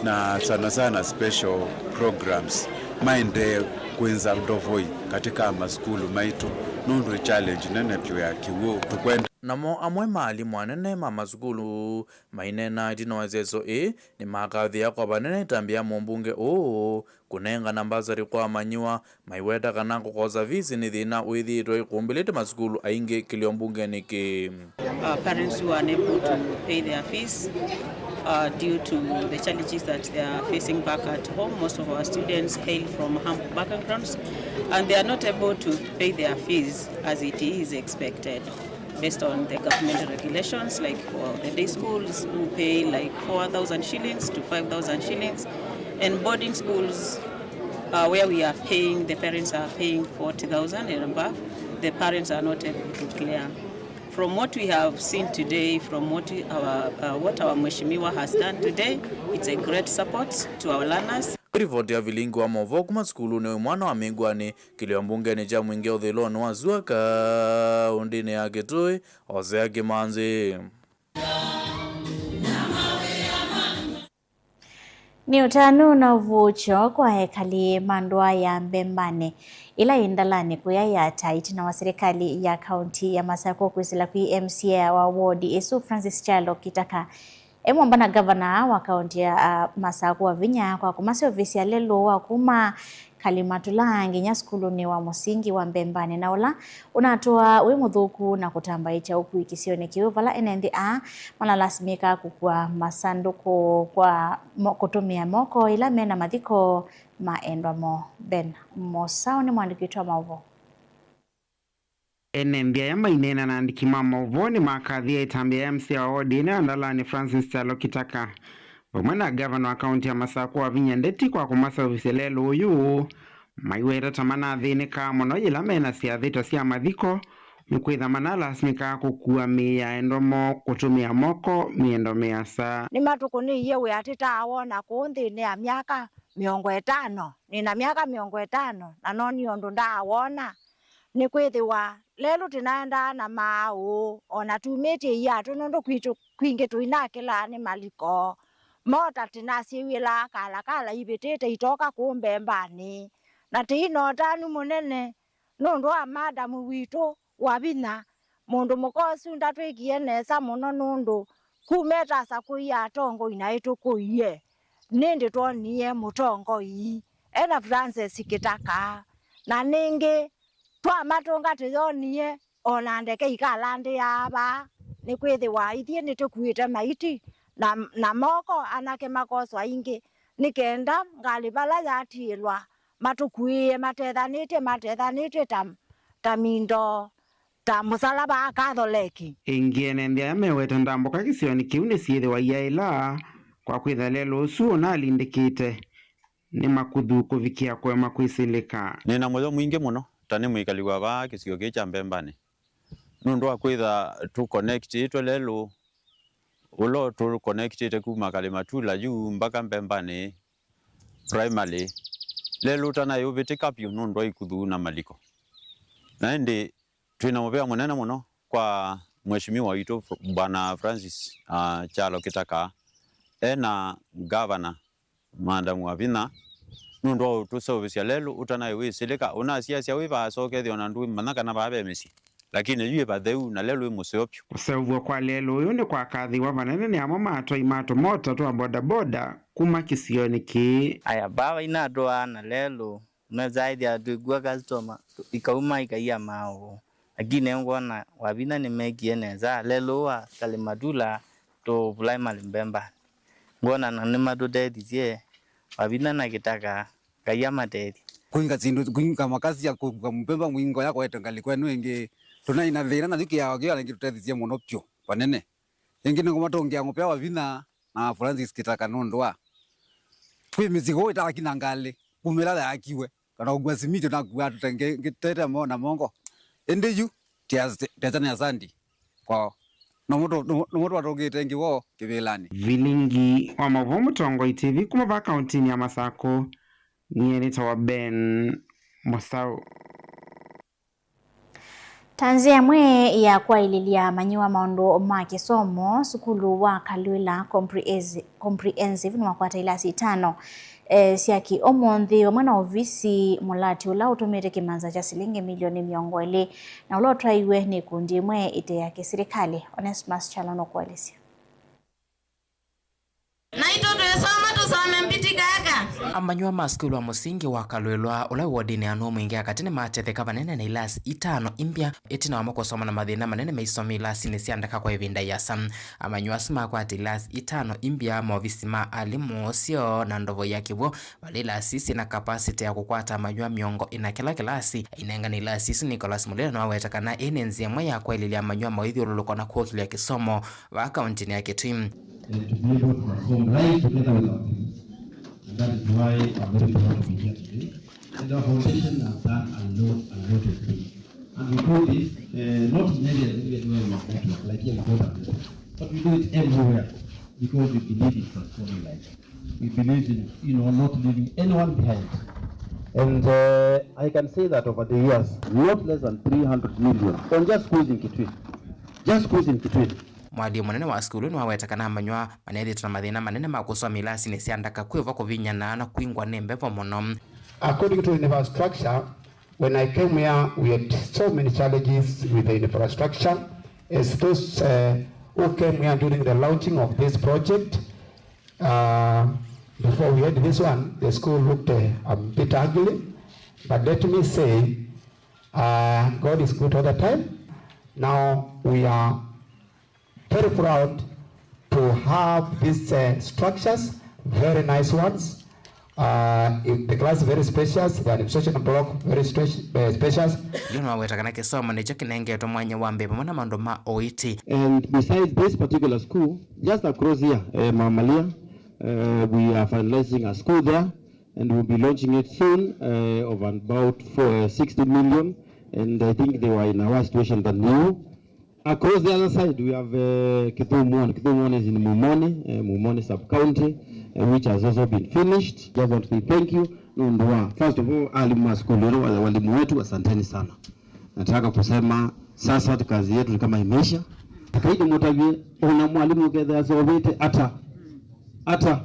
na sana sana special programs maendee kwĩnza ndovoi katika masukulu maitũ, nũndũ nĩ challenge nene vyũ ya kĩw'ũ. Tũkwenda. Namo amwe ma alimũ anene ma masukulu maineena ĩtina wa ĩseso ĩĩ nĩmakathĩĩa kwa vanene ĩtambya ya mũmbunge ũũ kũnengana mbasarĩ kwa amanyĩwa, maiweta kana kũkosa fees nĩ thĩna wĩthĩĩtwe ĩkumbĩlĩte masukulu aingĩ kĩlio mbungenĩ kĩĩ. Uh, parents who are unable to pay their fees, uh, due to the challenges that they are facing back at home. Most of our students hail from humble backgrounds, and they are not able to pay their fees as it is expected based on the government regulations, like for the day schools, who pay, like, four thousand shillings to five thousand shillings, and boarding schools, uh, where we are paying, the parents are paying forty thousand and above, the parents are not able to clear. From what we have seen today, from what we, our, uh, what our mheshimiwa has done today, it's a great support to our learners. Ripoti ya vilingi wa maũvoo kuma sukulunĩ wa imwana wa Mĩngũanĩ, kĩlio mbungenĩ kya Mwingĩ ũthũĩlonĩ wa sua kaũndĩnĩ ya Kĩtũĩ, Hosea Kĩmanzi. Nĩ ũtanu na ũvuũkyo kwa ekali ma ndũa ya Mbembanĩ, ĩla yĩ Ndalanĩ kũya Yatta, ĩtina wa silikalĩ ya kaunti ya Masakũ kwĩsĩla kwĩ M C A wa ward ĩsu, Francis Kyalo Kitaka, e mwamba na ngavana wa kaunti ya, a, Masakũ Wavinya kwa kũmaseũvĩsya lelũ wa kuma Kalimatula nginya sukulunĩ wa mũsingi wa Mbembanĩ, na ũla ũnatũaa wĩ mũthũku na kũtambaĩkya ũkui kĩsionĩ kĩu, vala ene nthĩ aa malalasimĩkaa kũkua masandũkũ kwa mo-, kũtũmĩa moko ĩla mena mathiko ma endwa moo. Ben Mosau nĩ mũandĩki witũ wa maũvoo. Ene nthĩ aya maineena na andĩki ma maũvoo nĩmakathĩĩe ĩtambya ya M C A wa ward ĩno ya Ndalanĩ, Francis Kyalo Kitaka, vamwe na ngavana wa kaunti ya Masakũ Wavinya Ndeti kwa kũmaseũvĩsya lelũ ũyũ, maiweta ta manathĩnĩkaa mũno yĩla mena syathĩ ta sya mathiko, nĩkwĩtha manalasimĩkaa kũkua mĩĩ ya endwa moo kũtũmĩa moko mĩendo mĩasa. Nĩmatũkũnĩie wĩa tũtaawona kũũ nthĩnĩ ya myaka mĩongo ĩtano. Nĩna myaka mĩongo ĩtano, na nonie ũndũ ndaawona. Nĩkwĩthĩwa lelũ tũnaendaa na maaũ, o na tumĩtye iatũ, nũndũ kwitũ kwingĩ tũinakĩlaa nĩ maliko. Mota tũnasyĩw'ĩlaa kalakala ivĩtĩte itoka kũũ Mbembanĩ. Na tũi na ũtanu mũnene nũndũ wa madamu witũ Wavinya. Mũndũ mũka ũsu ndatwĩkie nesa mũno nũndũ kuma etasakũie atongoi naĩ tũkũie, nĩndĩ twonie mũtongoi ena Francis Kitaka. Na nĩngĩ twamatũnga tũyonie o na ndeke ikalandĩaa vaa, nĩkwĩthĩwa ithyĩ nĩtũkuĩte maiti na, na moko, anake makoswa ingĩ, nĩ kenda ngalĩ vala yatiĩlwa matũkuĩe matethanĩtye, matethanĩtye ta, ta mindo, ta mũsalaba Katholeki. Ĩngĩ, ene nthĩ aya meweta ndambũka kĩsionĩ kĩu nĩsyĩthĩwa iaĩla kwa kwĩtha lelũ ũsu ũnalindĩkĩte. nĩ makuthu kũvikĩa kũema kwĩsĩlĩka. Nĩ na mũyo mwingĩ mũno ta nĩ mwĩkali wa vaa kĩsio kĩĩ kya Mbembanĩ, nũndũ wa kwĩtha tũ connectĩtwe lelũ ũla ũtũ connectĩte kuma Kalimatula yu mbaka Mbembanĩ Primary, lelũ ũtanaĩ ũvĩtĩka vyũ nũndũ wa ikuthu na maliko. Na ĩndĩ twĩ na mũvea mũnene mũno kwa Mheshimiwa witũ Bwana Francis, ah, Kyalo Kĩtaka, e na Ngavana Madam Wavinya, nũndũ wa ũtũseũvĩsya lelũ ũtanaĩ wĩsĩlĩka. Ũnasiasya wĩ vaa sokethya ona ndũmanya kana vaa ve mĩsyĩ, lakini yu ĩ vatheu na lelũ ĩ mũseo vyũ. Kũseũvw'a kwa lelũ ũyũ nĩ kwakathĩwa vanene nĩ amwe ma atwai ma tũmota twa bodaboda kuma kĩsionĩ kĩĩ. Aya, vaa vainatũaa na lelũ, nũesaa ĩthĩa twĩkua customer, ikauma ikaia maũũ. Lakini ngwona Wavinya nĩmekie nesa, lelũ wa Kalimatula to Primary Mbembanĩ. Ngwona na nĩmatũtethisye, Wavinya na Kĩtaka, Ngai amatethye. Kwinga syĩndũ, kwinga makasi ya kũka Mbemba mwingo ya kwete ngalĩko ĩno ĩngĩ, tũnaĩ na thĩna, na yu kĩao kĩu nĩkĩtũtethisye mũno vyũ vanene. Ĩngĩ nĩngũmatũngĩa mũvea Wavinya na Francis Kĩtaka nũndũ wa kwĩ mĩsigo ĩtaaki na ngalĩ kumĩla yaakiwe, kana ũkua simiti nakua tũtengete mo-, na mongo. Ĩndĩ yu, tesa nĩ asandi kwao. Nũmũ tũ-, nũmũ, nũmũ twatũngĩte ĩngĩ woo kĩvĩlanĩ. Vilingi wa maũvoo Mũtongoi T V kuma vaa kauntinĩ ya Masakũ, nyie nĩtawa Ben Mũsaũ. Ta nzĩa ĩmwe ya kwaĩlĩlya amanyĩw'a maũndũ ma kĩsomo, sukulu wa Kalwĩla Comprehensi-, Comprehensive nĩwakwata ilasi itano, eh, sya kĩ ũmũnthĩ, vamwe na ovisi mũlati ũla ũtũmĩte kĩmanza kya silingi milioni mĩongo ĩlĩ, na ũla ũtwaiwe nĩ ikundi imwe ite ya kĩsilikalĩ. Onesmus Kyalo nũkũelesya. Naitũ twĩsoma tũsome mbitĩka aka. Amanyĩw'a ma sukulu wa mũsingi wa Kalwĩlwa, ũla wĩ wodinĩ ya Nũmwingĩ ya katĩ, nĩmatetheka vanene na ilasi itano imbya, ĩtina wamo kũsoma na mathĩna manene maisomie ilasinĩ sya ndaka kwa ĩvinda ĩasa. Amanyĩw'a asu makwata ilasi itano imbya, maovisi ma alimũ, syoo, na ndovo ya kĩw'ũ. Vala ilasi isu syĩ na capacity ya kũkwata amanyĩw'a mĩongo ĩna kĩla kĩlasi. Ainengane ilasi isu Nicholas Mulilo nĩwaweta kana ĩĩ nĩ nzĩa ĩmwe ya kwaĩlĩlya amanyĩw'a mawĩthyũlũlũko na kũkĩlya kĩsomo vaa kauntinĩ ya Kitui. And to be able to perform right together with our people. And that is why I'm very proud to be here today. And our foundation has done a lot, a lot of things. And we do this, uh, not in areas where we have network, like here in South Africa, but we do it everywhere because we believe in transforming life. We believe in, you know, not leaving anyone behind. And, uh, I can say that over the years, not less than three hundred million on just schools in Kitui. Just schools in Kitui. Mwathĩi mũnene wa sukulu nĩwaweta kana amanyĩw'a manethĩtwe na mathĩna manene ma kũsoma ilasinĩ sya ndaka, kwĩva kũvinyana na kwingwa nĩ mbevo mũno. According to infrastructure, when I came here, we had so many challenges with the infrastructure. As those, uh, who came here during the launching of this project, uh, before we had this one, the school looked, uh, a bit ugly. But let me say, uh, God is good all the time. Now we are very proud to have these, uh, structures, very nice ones. Uh, if the class very spacious, the administration block very spe-, uh, spacious. Yu nĩwaweta kana kĩsomo nĩkyo kĩnengetwe mwanya wa mbee vamwe na maũndũ ma ũiiti. And besides this particular school, just across here, uh, Mamalia, uh, we are finalizing a school there, and we'll be launching it soon, uh, of about for, uh, sixty million, and I think they were in a worse situation than you. Across the other side, we have, uh, Kithumu one. Kithumu one is in Mumoni, uh, Mumoni sub-county, uh, which has also been finished. Just want to say thank you. Nũndũ wa, first of all, alimu wa sukulu ĩno, wa-, walimu wetu, asanteni sana. Nataka kusema sasa kazi yetu ni kama imeisha. Akaidi mũtavye, ona mwalimu ũkethĩa asovete ata, ata,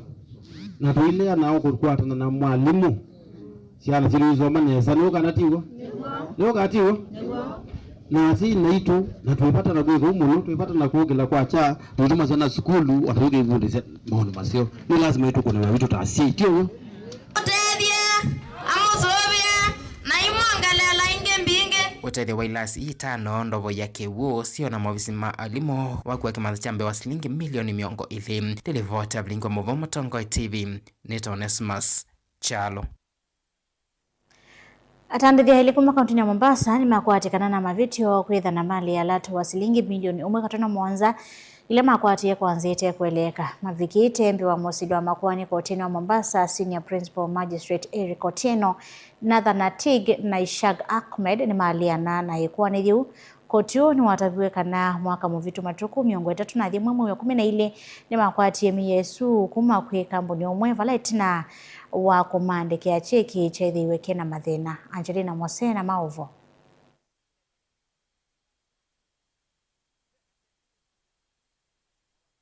na tũilea nao kũkwatana na mwalimu. Syana syĩlũ isoma nesa, nĩũkana tiw'o? Nĩũkana tiw'o? Na asyai naitũ, na twĩvata na kwĩka ũu mũno, twĩvata na kũkĩla kwa kya, tũitũma syana sukulu, o na tũikĩivundĩsya maũndũ maseo. Nĩ lasima ĩtũkũne wĩa witũ ta asyai, ti ũw'o? Ũtethye, amũsũvĩe, na imwongeleela ingĩ mbingĩ. Ũtethyo wa ilasi itano, ndovo ya kĩw'ũ, syoo na maovisi ma alimũ, wakuwa kĩmanza kya mbee wa silingi milioni mĩongo ĩlĩ. Nĩ livoti ya Vilingi wa Mauvoo Mũtongoi T V, nĩtawa Onesmus Kyalo. Atandĩthya elĩ kuma kauntinĩ ya Mombasa nĩmakwatĩkana na mavĩtyo kwĩthana malĩ ya lato wa silingi milioni ũmwe katono mũonza ila makwatie kwa nzĩa ĩte kũeleeka. Mavikĩte mbee wa mũsili wa makoani kotinĩ wa Mombasa, Senior Principal Magistrate Eric Otieno, Nathan Atig na Ishaq Ahmed nĩmaleana na ĩkoani yĩu. Koti ũũ nĩwataviw'e kana mwaka mũvĩtu matukũ mĩongo ĩtatũ na yĩmwe mwei wa kũmi na ilĩ nĩmakwatie mĩio ĩsu kuma kwĩ kambuni ũmwe vala ĩtina wa kũmaandĩkĩa kyeki kyeethĩiwe kĩ na mathĩna. Angelina Mose na maũvoo.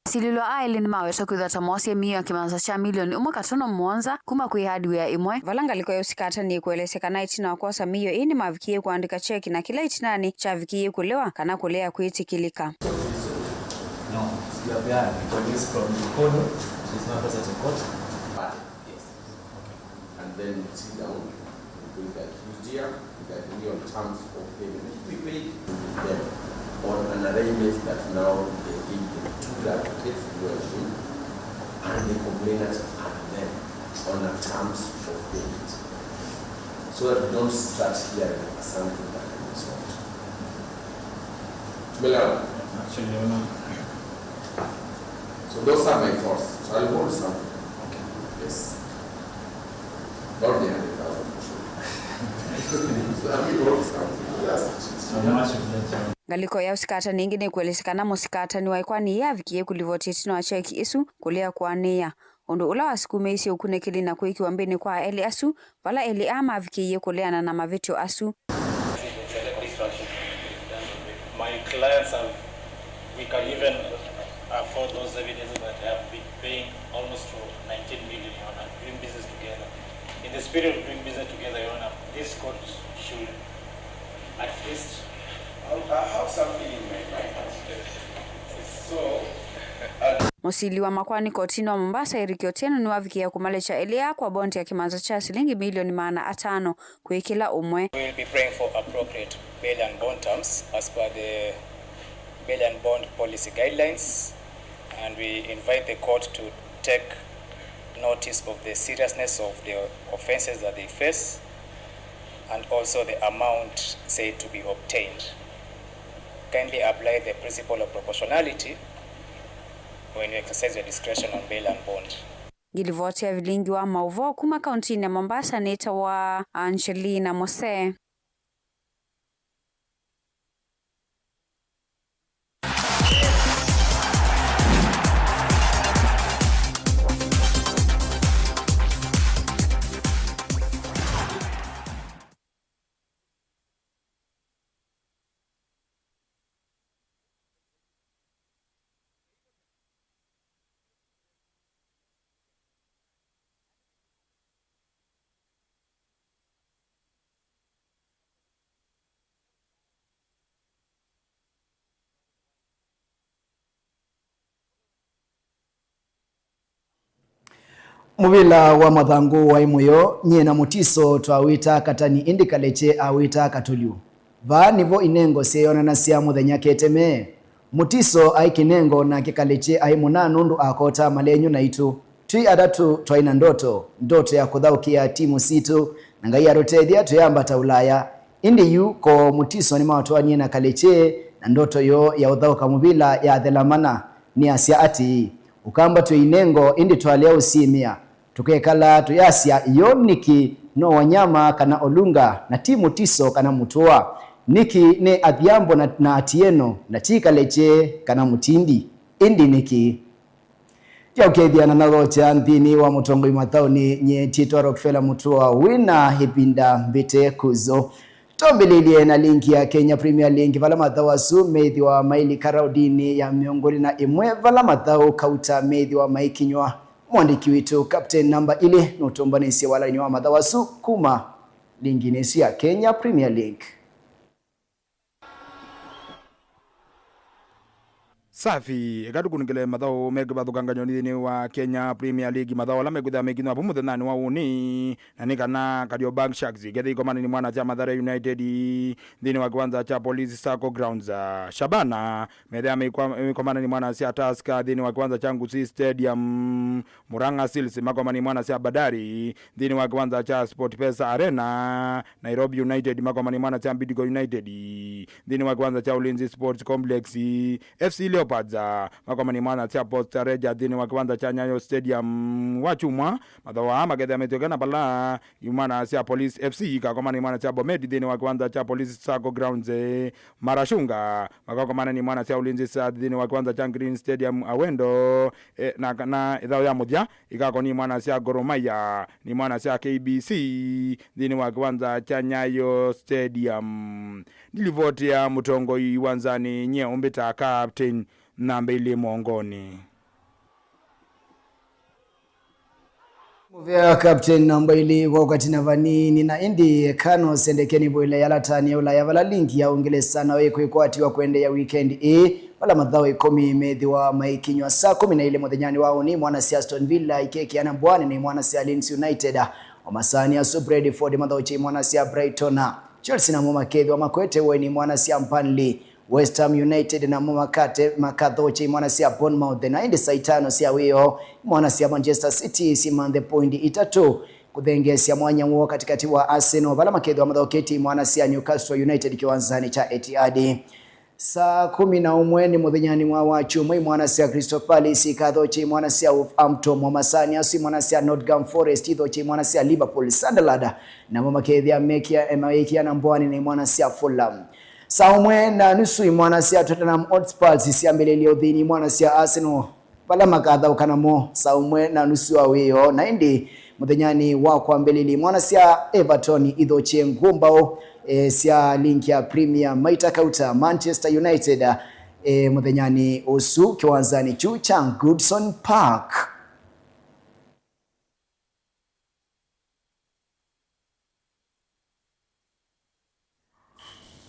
Asilĩlwa aa elĩ nĩmaweta kwĩthwa ta moosie mĩio ya kĩmanza kya milioni ũmwe katono mũonza kuma kwĩ hardware ĩmwe, vala ngalĩko ya ũsikatani ĩkũelesya kana ĩtina wa kwosa mĩio ĩĩ nĩmavikĩie kũandĩka kyeki na kĩla ĩtinanĩ kyavikĩie kũlewa kana kũlea kwĩtĩkĩlĩka. No, sijapeana. It is from Ikono. She's not present in court. Yes. And then you sit down, you bring the accused here, you agree on terms of payment. We paid them on an arrangement that now they give the two advocates who are in, and the complainant and them on a terms of payment. So that we don't start hearing something that is not. Tumeelewana? Actually, no. So those are my thoughts. So I'll hold something. Okay. Yes. Not the hundred thousand for sure. So I will hold something. Yes. Ngalĩko ya ũsikatani ĩngĩ nĩkũelesya kana mũsikatani wa ĩkoani yĩĩ avikie kũlivoti ĩtina wa kyeki ĩsu kũlea kũanĩĩa, ũndũ ũla wasukumĩisye ũkunĩkĩli na kwĩkĩwa mbĩnĩ kwa elĩ asu, vala elĩ aa mavikĩie kũleana na mavĩtyo asu. My clients have, we can even afford those evidences that they have been paying almost to nineteen million, Your Honor, doing business together. In the spirit of doing business together, Your Honor, this court should at least, I have something in my mind. So, uh, Mũsili wa makoani kotinĩ wa Mombasa, Eric Otieno, nĩwavikĩie kũmalekya elĩ aa kwa bondi ya kĩmanza kya silingi milioni maana atano kwĩ kĩla ũmwe. We will be praying for appropriate bail and bond terms as per the bail and bond policy guidelines, and we invite the court to take notice of the seriousness of the offenses that they face and also the amount said to be obtained. Kindly apply the principle of proportionality when you exercise your discretion on bail and bond. Ngilivoti ya vilingi wa maũvoo kuma kauntinĩ ya Mombasa nĩtawa Angelina Mose. Mũvĩla wa mathangũ waĩ mũyo, nyie na Mũtiso twawĩtaa katani, ĩndĩ Kalekye awĩtaa katũlyũ. Vaa nĩvo inengo syeeyonanasya mũthenya keteme. Mũtiso aĩ kĩnengo, nake Kalekye aĩ mũna nũndũ akootaa malenyu naitũ. Twĩ atatũ twaĩ na ndoto, ndoto ya kũthaũkĩa timu sitũ, na Ngai atũtethya tũyambata Ũlaya. Ĩndĩ yu ko Mũtiso nĩmatwaanie na Kalekye na ndoto yoo ya ũthaũka mũvĩla yathela mana. Nĩasya atĩĩ, ũkamba twĩ inengo, ĩndĩ twalea ũsyĩmĩa. Tũkekala tũyasya, yo nĩkĩ no wanyama kana Olunga, na ti Mũtiso kana Mũtũa? Nĩkĩ nĩ Adhiambo na, na Atieno, na ti Kalekye kana Mũtindi? Ĩndĩ nĩkĩ? Yaũkethya na nathokya nthĩnĩ wa mũtongoi mathaũnĩ, nyie nĩtĩtwa Rockefeller Mũtũa, wĩna ĩvinda mbĩte kũzo. Twambĩlĩlye na lingi ya Kenya Premier League, vala mathaũ asu methĩwa mailika raundinĩ ya mĩongo ĩlĩ na ĩmwe, vala mathaũ kauta methĩwa maikinywa. Mwandĩki witũ, Captain namba ilĩ, nũtũmbanĩsye walanĩ wa mathaũ asu kuma linginĩ ĩsu ya Kenya Premier League. Safi, eka tũkunĩkĩle mathaũ me kĩvathũkanganyo nthĩnĩ wa Kenya Premier League, mathaũ ala mekwĩthĩwa mekinywa vu mũthenyanĩ wa ũnĩ, na nĩ kana Kariobangi Sharks ĩkethĩa ĩkomana nĩ mwana sya Mathare United nthĩnĩ wa kĩwanza kya Police Sacco Grounds. Shabana methĩa mĩkomana nĩ mwana sya Tusker nthĩnĩ wa kĩwanza kya Ngusii Stadium. Murang'a Seals makomana nĩ mwana sya Bandari nthĩnĩ wa kĩwanza kya SportPesa Arena. Nairobi United makomana nĩ mwana sya Bidco United nthĩnĩ wa kĩwanza kya Ulinzi Sports Complex. F C Leopards, ah, makomana nĩ mwana sya Posta Rangers nthĩnĩ wa kĩwanza kya Nyayo Stadium. Wakyumwa, mathaũ aa makethĩa metw'ĩka na vala imwana sya Police F C ikakomana na imwana sya Bomet nthĩnĩ wa kĩwanza kya Police Sacco Grounds. Marashunga makakomana na imwana sya Ulinzi Stars nthĩnĩ wa kĩwanza kya Green Stadium Awendo, eh, na, na ĩthaũ ya mũthya ikakonia imwana sya Gor Mahia na imwana sya K B C nthĩnĩ wa kĩwanza kya Nyayo Stadium. Nĩ livoti ya mũtongoi wanzanĩ, nyie ũmbĩtaa Captain namba ilĩ mũongonĩ. Mũvea Captain namba ilĩ kwa ũkati na vanini, na ĩndĩ eka no sendeke nĩvũĩle yalatani ya Ũlaya, vala lingi ya Ũngelesa nayo ĩkwĩkwatiwa kũendeea weekend ĩĩ, vala mathaũ ĩkũmi methĩwa maikinywa saa kũmi na ilĩ mũthenyanĩ wa ũnĩ, imwana sya Aston Villa ikekĩana mbũanĩ na imwana sya Leeds United. O masaani asu, Brentford mathaũkye imwana sya Brighton. Chelsea namo makethĩwa makwete ũeni imwana sya Burnley. West Ham United namo makate makathokya imwana sya Bournemouth, na ĩndĩ saa itano sya wĩoo, imwana sya Manchester City simanthe poindi itatũ kũthengeesya mwanya woo katĩkatĩ wa Arsenal, vala makethĩwa mathoketye imwana sya Newcastle United kĩwanzanĩ kya Etihad. Saa kũmi na ũmwe nĩ mũthenyanĩ wa Wakyumwa, imwana sya Crystal Palace ikathokya imwana sya Wolverhampton. O masaani asu, imwana sya Nottingham Forest ithokya imwana sya Liverpool. Sunderland namo makethĩa mekia-, maikĩana mbũanĩ na imwana sya Fulham. Saa ũmwe na nusu, imwana sya Tottenham Hotspurs syambĩlĩlye ũthĩni imwana sya Arsenal, vala makathaũka namo saa ũmwe na nusu wa wĩoo. Na ĩndĩ mũthenyanĩ wa kwambĩlĩlya, imwana sya Everton ithokye ngũmbaũ, eh, sya lingi ya Premier maita kauta Manchester United, eh, mũthenyanĩ ũsu kĩwanzanĩ kyu kya Goodison Park.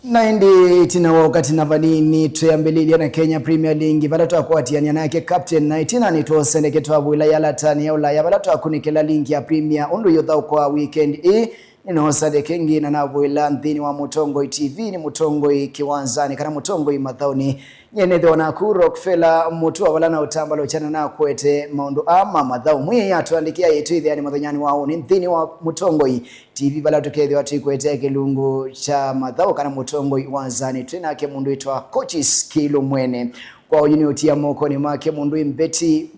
Na ĩndĩ ĩtina wa ũkati na vanini, twĩambĩlĩlya na Kenya Premier League, vala twakwatiania nake Captain, na ĩtina nĩtwosendeke twavũĩla yalatani ya Ũlaya, vala twakunĩkĩla lingi ya Premier ũndũ yũthaũkwa weekend ĩĩ. Nĩnoosa ndeke ĩngĩ na navũĩla nthĩnĩ wa Mũtongoi T V, nĩ Mũtongoi kĩwanzanĩ kana Mũtongoi mathaũnĩ. Nyie nĩthĩwa naku Rockefeller Mũtua, vala na ũtambalũkya na nakwete maũndũ aa ma mathaũ. Mwĩai atũandĩkĩa ĩĩ twĩthĩane mũthenyanĩ wa ũnĩ nthĩnĩ wa Mũtongoi T V, vala tũkethĩwa twĩkwete kĩlungu kya mathaũ kana mũtongoi wanzanĩ twĩ nake mũndũ wĩtwa Coaches Kĩlũ Mwene. Kwa ũyu nĩ ũtia mokonĩ make mũndũ wĩ mbeti,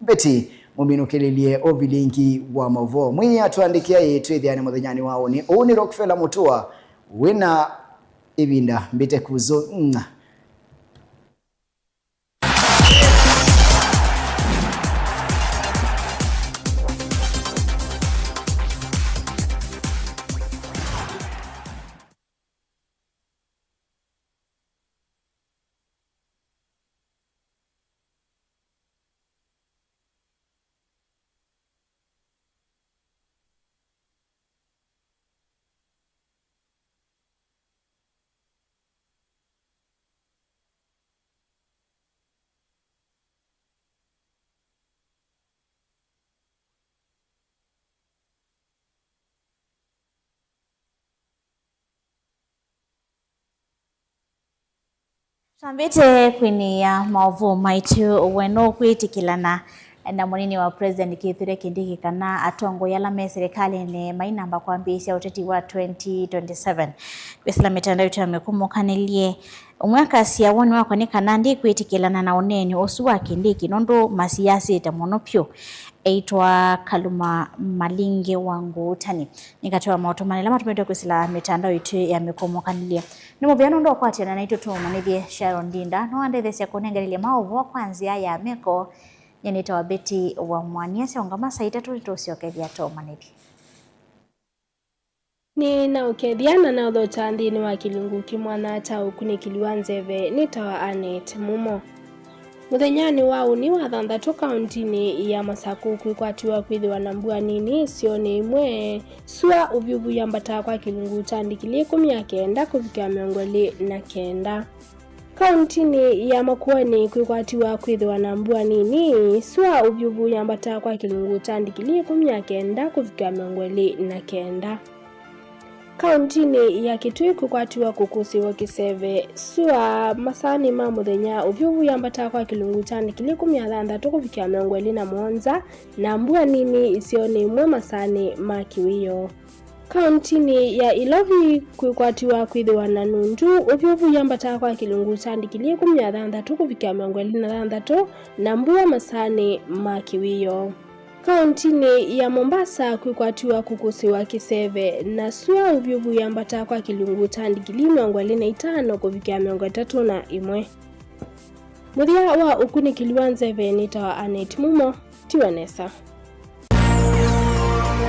mbeti mũminũkĩlĩlye ũvilingi wa maũvoo. Mwĩai atũandĩkĩa ĩĩ twĩthĩane mũthenyanĩ wa ũnĩ. Ũũ nĩ Rockefeller Mũtua wĩna ĩvinda mbĩte kuzũ. Twambĩte kwĩnĩĩa maũvoo maitũ, we nũkwĩtĩkĩlana na mũnini wa President Kithure Kindiki kana atongoi ala me serikalĩnĩ mainamba kwambĩĩsya ũteti wa twenty twenty-seven? Kwĩsĩla mĩtandao itũ ya mĩkũmũkanĩlye, ũmwe akasya, woni wakwa nĩ kana ndikwĩtĩkĩlana na ũneeni ũsu wa Kindiki nũndũ masiasĩte mũno vyũ. Eĩtwa Kaluma Malinge wa Ngũũtani. Nĩ katĩ wa maũtũmanĩ ala matũmĩtwe kwĩsĩla mĩtandao itũ ya mĩkũmũkanĩlye. Nĩ mũvea nũndũ wa kwatĩana naitũ tũũmanyĩthye. Sharon Ndinda nĩwandetheesya kũnenganĩlya maũvoo kwa nzĩa ya meko. Nyie nĩtawa Betty wa Mwania. Syaũngama saa itatũ nĩtũũsyokethya tũũmanyĩthye. Nĩnaũkethya na naũthokya nthĩnĩ wa kĩlungu kĩmwanya kya ũkunĩkĩli wa nzeve. Nĩtawa Annet Mumo. Mũthenyanĩ wa ũnĩ wa thanthatũ kaũntinĩ ya Masakũ kwĩkwatiwa kwĩthĩwa na mbua nini isionĩ imwe. Sua ũvyũvu yambataa kwa kĩlungu kya ndikilii ĩkũmi na kenda kũvikĩa mĩongo ĩlĩ na kenda. Kauntinĩ ya Makueni kwĩkwatiwa kwĩthĩwa na mbua nini, sua ũvyũvu yambata kwa kĩlungu kya ndikilii ĩkũmi na kenda kũvikĩa mĩongo ĩlĩ na kenda. Kauntinĩ ya Kitui kwĩkwatiwa kũkũsĩw'a kĩseve, sua masaanĩ ma mũthenya ũvyũvu yambata kwa kĩlungu kya ndikilii ĩkũmi na thanthatũ kũvikĩa mĩongo ĩlĩ na mũonza, na mbua nini isionĩ imwe masaanĩ ma kĩwĩoo. Kauntinĩ ya Ilovi kwĩkwatiwa kwĩthĩwa na nundu, ũvyũvu yambata kwa kĩlungu kya ndikilii ĩkũmi na thanthatũ kũvikĩa mĩongo ĩlĩ na thanthatũ, na mbua masaanĩ ma kĩwĩoo. Kauntinĩ ya Mombasa kwĩkwatiwa kũkũsĩw'a kĩseve, na sua ũvyũvu yambata kwa kĩlungu kya ndikilii mĩongo ĩlĩ na itano kũvikĩa mĩongo ĩtatũ na ĩmwe. Mũthya wa ũkunĩkĩli wa nzeve nĩtawa Annet Mumo, tiwa nesa.